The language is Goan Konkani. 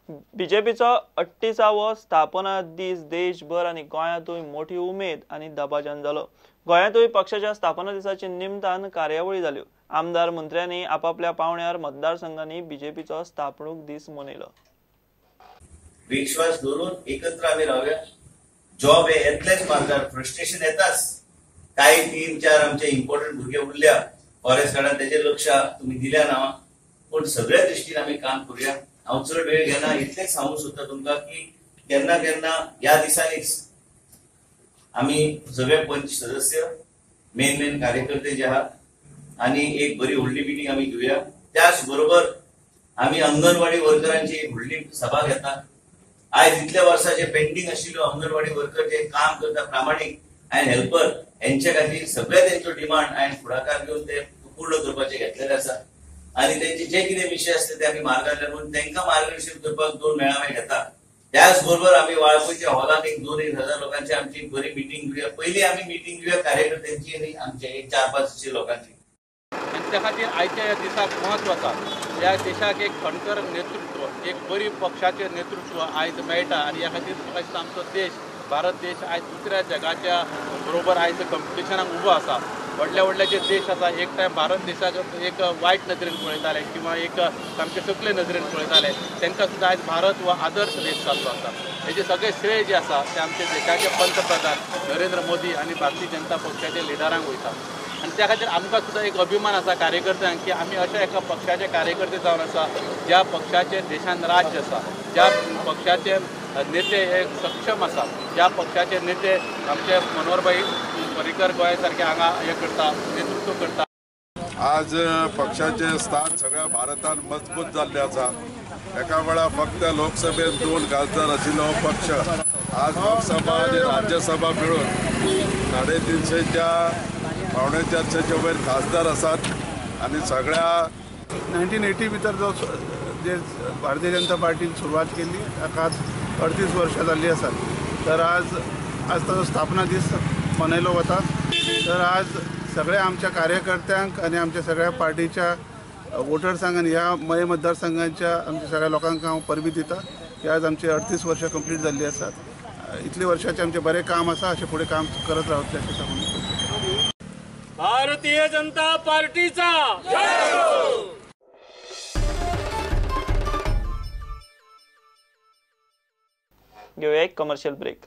बीजेपीचो 38वो स्थापना दीस देशभर आनी गोंयांतूय मोठी उमेद आनी दबाज्यान जालो। गोंयांतूय पक्षाच्या स्थापना दिसाचे निमतान कार्यावळी जाल्यो। आमदार मंत्र्यांनी आपापल्या पावण्यार मतदारसंघांनी बीजेपीचो स्थापणूक दीस मनयलो। विश्वास दवरून एकत्र आमी रावया। जॉब हे येतलेच मार्गार, फ्रस्ट्रेशन येताच। काही 3-4 आमचे इम्पॉर्टंट भुरगे उरल्या फॉरेस्ट गार्डान, तेजेर लक्ष तुमी दिल्या ना, पूण सगळ्या दृश्टीन आमी काम करूया। हांव चड वेळ घेना, इतलेंच सांगूंक सोदता तुमकां की केन्ना केन्ना ह्या दिसांनीच आमी सगळे पंच सदस्य, मेन मेन कार्यकर्ते जे आहात आनी एक बरी व्हडली मिटींग आमी घेवया। त्याच बरोबर आमी अंगणवाडी वर्करांची एक व्हडली सभा घेता। आयज इतल्या वर्सां जे पेंडींग आशिल्ल्यो अंगणवाडी वर्कर जे काम करता प्रामाणीक आनी हेल्पर, हेंच्या खातीर सगळे तेंचो डिमांड आनी फुडाकार घेवन ते पूर्ण करपाचे घेतलेले आसा। आनी तेंचे जे कितें विशय आसले ते आमी मार्गार लागून तांकां मार्गदर्शन करपाक 2 मेळावे घेता। त्याच बरोबर आमी वाळपयच्या हॉलान एक 2-1 हजार लोकांची आमची बरी मिटींग घेवया। पयली आमी मिटींग घेवया कार्यकर्त्यांची आनी आमचे एक 4-5 लोकांची। आनी त्या खातीर आयच्या ह्या दिसाक म्हत्व आसा। ह्या देशाक एक खणकर नेतृत्व, एक बरी पक्षाचें नेतृत्व आयज मेळटा आनी ह्या खातीर म्हाका दिसता आमचो देश, भारत देश आयज दुसऱ्या जगाच्या बरोबर आयज कंपिटिशनाक उबो आसा। व्हडले व्हडले जे देश आसा एक टायम भारत देशाक एक वायट नदरेन पळयताले किंवा एक सामके सकले नदरेन पळयताले, तांकां सुद्दां आयज भारत हो आदर्श देश जाल्लो आसा। हेजे सगळे श्रेय जे आसा ते आमचे देशाचे पंतप्रधान नरेंद्र मोदी आनी भारतीय जनता पक्षाचे लिडरांक वयता। आनी त्या खातीर आमकां सुद्दां एक अभिमान आसा कार्यकर्त्यांक की आमी अशा एका पक्षाचे कार्यकर्ते जावन आसा ज्या पक्षाचे देशान राज्य आसा, ज्या पक्षाचे नेते हे सक्षम आसा, ज्या पक्षाचे नेते आमचे मनोहरभाई पर्रीकर गोंय सारखे हांगा हे करता, नेतृत्व करता। आज पक्षाचे स्थान सगळ्या भारतान मजबूत जाल्ले आसा। एका वेळा फक्त लोकसभेत 2 खासदार आशिल्लो पक्ष आज लोकसभा आनी राज्यसभा मेळून 350च्या 375च्या वयर खासदार आसात आनी सगळ्या 1980 भितर जो जे भारतीय जनता पार्टीन सुरवात केली ताका 38 वर्सां जाल्ली आसात। तर आज आज ताचो स्थापना दीस मनयलो वता। तर आज सगळ्या आमच्या कार्यकर्त्यांक आनी आमच्या सगळ्या पार्टीच्या वोटर्सांक आनी ह्या मये मतदारसंघाच्या आमच्या सगळ्या लोकांक हांव परबी दिता की आज आमची 38 वर्सां कंप्लीट जाल्ली आसात। इतले वर्साचें आमचें बरें काम आसा, अशें फुडें काम करत रावतले अशें सांगून भारतीय जनता पार्टीचा घेऊया एक कमर्शियल ब्रेक।